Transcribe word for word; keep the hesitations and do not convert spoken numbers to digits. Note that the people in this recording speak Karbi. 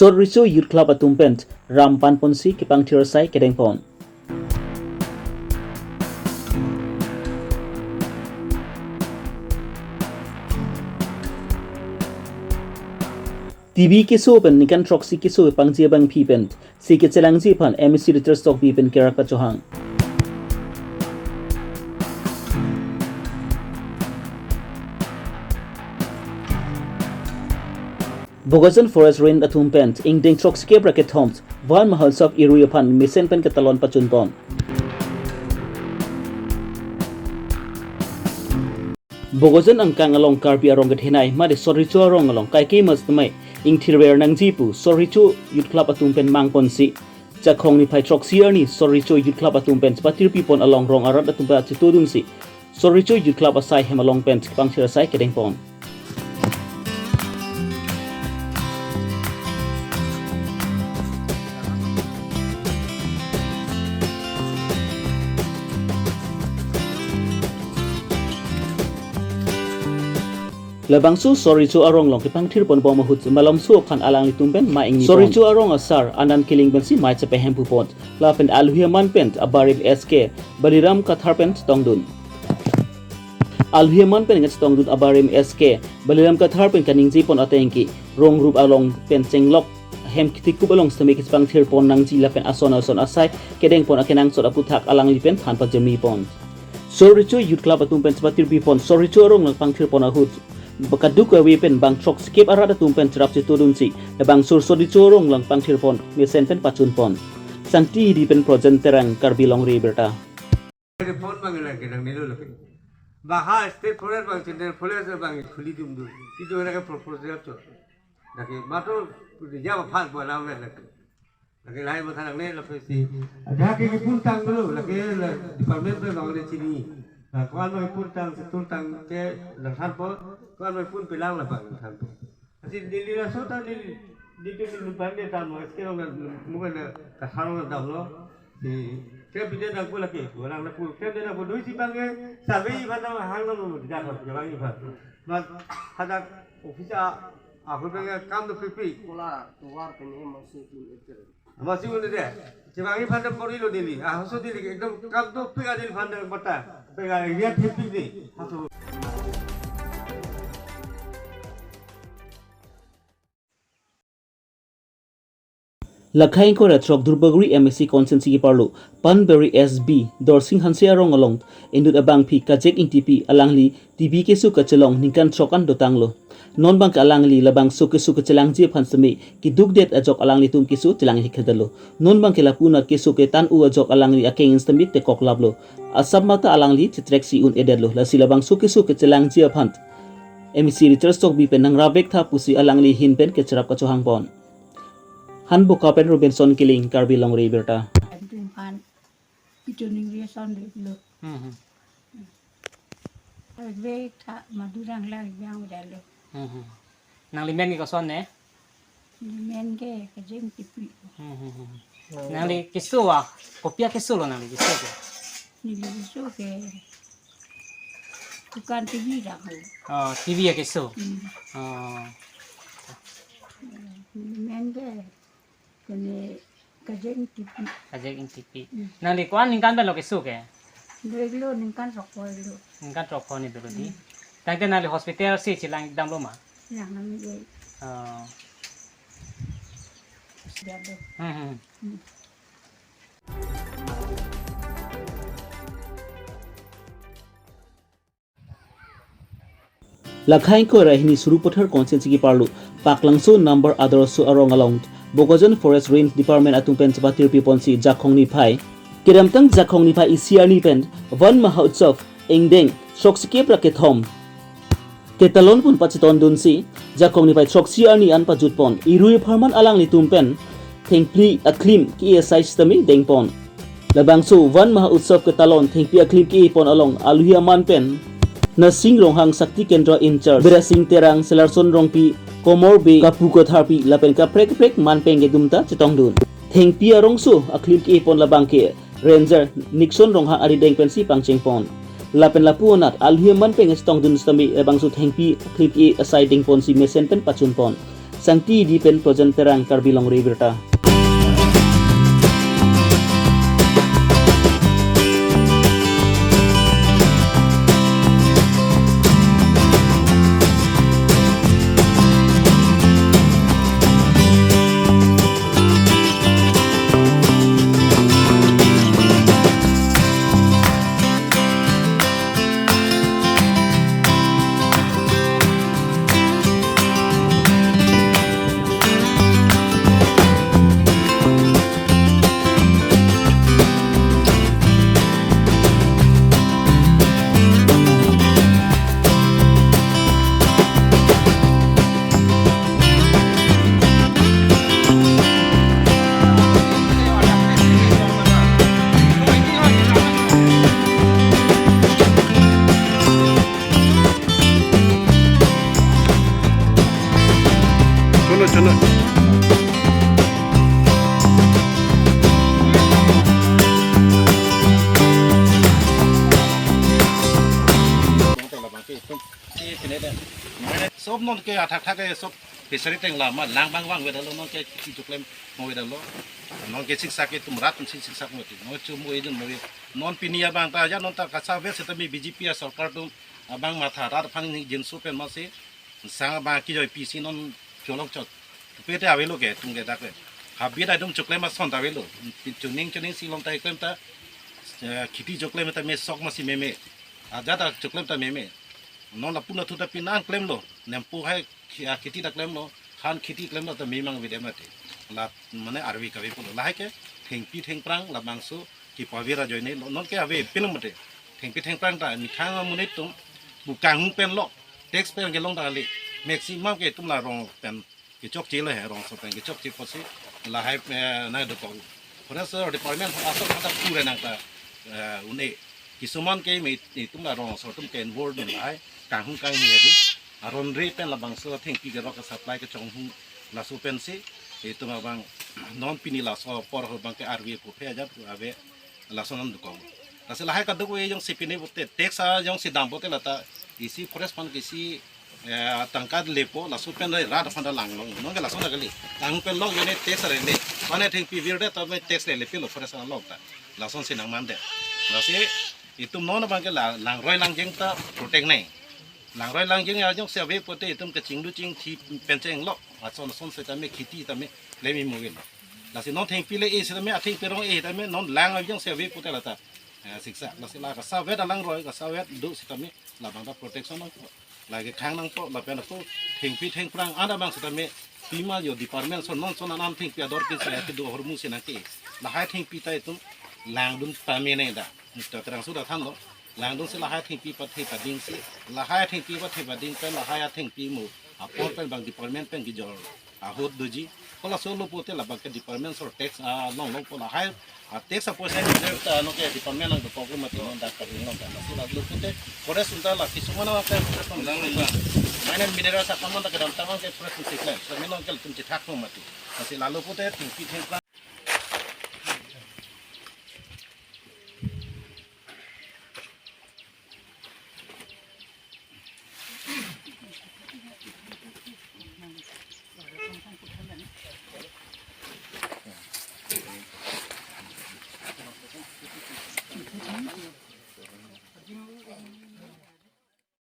Sorricho Youth Club atum pen ram panponsi kepangthir asai kedengpon. T B keso pen ningkan throksi keso pangji abangpi pensi kechelangji aphan M A C Ritesh Tokbi pen kerap kachohang. Bokajan Forest Range atum pen ingdeng throksikep ra kethom Van Mahotsav irui aphan mesen pen ketalon pachunpon. Bokajan angkang along Karbi arong kethenei mate Sorricho arong along kaike mas temai ingthirver nangji pu Sorricho Youth Club atum pen mangponsi Jakhong niphai throksi arni Sorricho Youth Club atum pen chepatirpipon along rong arat atum pachitodunsi Sorricho Youth Club asai hem along pen kepangthir asai kedengpon. Labangso Sorricho arong along kepangthirponbom ahut malomso aphan alanglitum pen ma ingni. Sorricho arong asar Anand Killing pensi mai chepehempupon. Lapen alohi aman pen abarim S K Baliram Kathar pen chetongdun. Alohi aman pen chetongdun abarim S K Baliram Kathar pen kaningjepon atengke rong rup along pen chenglok hem kitikup along sitame kepangthirpon nangji lapen ason ason asai kedengpon akenangsot aputhak alangli pen than pajirmipon. Sorricho Youth Club atum pen chepatirpipon Sorricho arong along pangthirpon ahut kadokave pen bang throksikep arat atum pen cherap chitodunsi labangso Sorricho arong along pangthirpon mesen pen pachunpon. Sangti Hidi pen Projen Terang, Karbi Longri Abirta. Phone bang lagi nang nilo lagi. Baha state forest bang central forest bang khuli dum dum. Itu lagi proposal tu. Lagi matur dia apa buat lama lagi. Lagi lain masa nang ni lagi si. Ada ke pun tang dulu lagi department tu bang ni sini. Nah, kawan bang pun tang setul tang ke langsan po. Kawan bang pun pelang lah bang langsan po. Asi Delhi laso ta Delhi, Delhi ke lubang dia tamo, eske rong na, mungkin na kasarong na damlo. Si, ke bide na pula ke, orang na pula ke dia na pula doi si bang ke, sabi iban na hang na lo, dia na pula bang iban. Mas hadak office a, aku bang ke kam na pipi. Kola, tuar kene masih pun eter. Masih pun dia. Cebang iban na pori lo Delhi. Ah, so Delhi ke ekdom kam to pika Delhi iban na bata. Pika area thepik ni. Haso. Lakha ingkoi ra throk Duarbagori M A C constituency keparlo Panbari S B Dorsing Hanse arong along inut abangpi Kajek Ingtipi alangli T B keso kachelong ningkan throk an dotanglo. Non bang ke alangli labangso keso kechelangji aphan sitame keduk det ajok alanglitum keso chelang hikhe detlo. Non bang ke lapu anat keso ketan-u ajok alangli akeng sitame tekok laplo. Asap mata alangli chetrek si un-edetlo. Lasi labangso keso kechelangji aphan M A C Ritesh Tokbi pen nang ravek tha pusi alangli ahin pen kecherap kachohangpon. Hanboka pen Robinson Killing, Karbi Longri Abirta. Antum aphan pitu ning reson dek lo. Hmm, hmm. Ravek tha Madurang lang yang udah lo. Hmm, hmm. Nangli men ke koson ne? Men ke Kajek Ingtipi. Hmm, hmm, hmm. Nangli keso wa, kopi akeso lo nangli keso ke? Neli keso ke tukang T V dang ho. Oh, T V akeso. Hmm. Oh. Men ke kene Kajek Ingtipi. Kajek Ingtipi. Hmm. Nangli ko-an ningkan pen lo keso ke? Dek lo ningkan throk lo. Ningkan throk ni dolo di. Hmm. Tangte nangli hospital si chelang damlo ma? Chelang nang je. Oh. Dia do. Hmm, hmm. Hmm. Lakha ingkoi ra hini Sarupathar constituency keparlo Paklangso number Adarsho arong along Bokajan Forest Range Department atum pen chepatirpiponsi Jakhong niphai. Kedamtang Jakhong niphai isi arni pen Van Mahotsav ingdeng throksikep ra kethom ketalon pon pachetongdunsi Jakhong niphai throksi arni an pajutpon. Irui apharman alanglitum pen thengpi aklim ke-e asai sitame dengpon. Labangso Van Mahotsav ketalon thengpi aklim ke-epon along alohi aman pen Nasing Ronghang Shakti Kendra in charge, Bidya Sing Terang, Selarson Rongpi, Komor Bey, Kapu Katharpi lapen kaprek kaprek manpeng kedum ta chetongdun. Thengpi arongso aklim ke-epon labang ke Ranger Nixon Ronghang arideng pensi pangchengpon. Lapen lapu anat alohi aman pen chetongdun sitame labangso thengpi aklim ke-e asai dengponsi mesen pen pachunpon. Sangti Dei pen Projen Terang, Karbi Longri Abirta. Cholo, cholo. Sob non ke athak thak ke sob fishery tengla ma lang bang vang vedalo, non ke kheti choklem mo vedalo. Non ke siksak ke itum rat si siksak mo ti. Non chumu edun mo. Non pini abang ta ja non ta kasavet setame B J P asorkar atum abang matha rat aphan ni jinso pen masi sang abang kejoi pisi non cholok chot. Pete avelo ke tum ke dak ke. Habit atum choklem ason ta avelo. Chuning chuning si long ta klem ta, eh, kheti choklem ta me sok masi meme. Ajat ta choklem ta meme. Non lapu na thu ta pini an klemlo. Nempo hai khi-, ah, kheti ta klemlo. Khan kheti klemlo ta me mang vide mati. La mane arve kave pulo. Lahai ke thengpi thengphrang labangso kepavir ajoine lo. Non ke ave pinang mate. Thengpi thengphrang ta methang amonit atum pu kanghung pen lo. Tax pen kelong ta kali. Maximum ke itum la rong pen kechokche lo he, rong aso pen kechokche pusi lahai, eh, nangdokok. Forest Department aso kata pura nang ta, eh, un-e. Kisuman ke me itum la rong aso atum ke involve dun lahai kanghung kangni adi. Aron re pen labangso thengpi kerok ke supply kechonghung laso pensi itum abang non pini laso apor ho abang ke arve puphe ajat pu ave laso nangdokok. Lasi lahai kadokave jongsi pini pute tax ajongsi dam pute lata isi forest aphan ke isi, eh, tangka lepo laso pen rat aphan ta langlong. Non ke laso ta kali. Tang pen lok jone tax rele. Mane thengpi virdet ta me tax rele pilo forest along ta. Lasonsi nangmandet. Lasi itum non abang ke la langroi langjeng ta protect nai. Langroi langjeng ajongsi ave pute itum kachinglu chingthi pen chenglok. Ason ason setame kheti tame lemi mugin. Lasi non thengpi le-e setame, athengpi rong-e tame non lang ajongsi ave pute lata, eh, siksak. Lasi la kasavet alangroi, kasavet do setame labang ta protection nangpo. Lake khang nangpo, lapen ako thengpi thengphrang an abang setame pima yo department ason non ason an thengpi ador ke saya kedo ahormu si nangke. Lahai thengpi ta itum langdun pame ne da. Mister Terangso ta thanlo. Langdun si lahai thengpi pathe pading si. Lahai thengpi pathe pading pen lahai athengpi mo apor pen bang department pen kejor ahut doji. Kola solo pute labang ke department asor tax, ah, long long po lahai, ah, tax apoisa reserve ta non ke department nangdokok mati non dak kading long ta. Lasi lalu pute forest unta la kisuman ke forest nang lang lang. Mane mineral sa kaman ta kedam tamang ke forest siklen. Setame non ke tum chethak mati. Lasi lalu pute thengpi thengphrang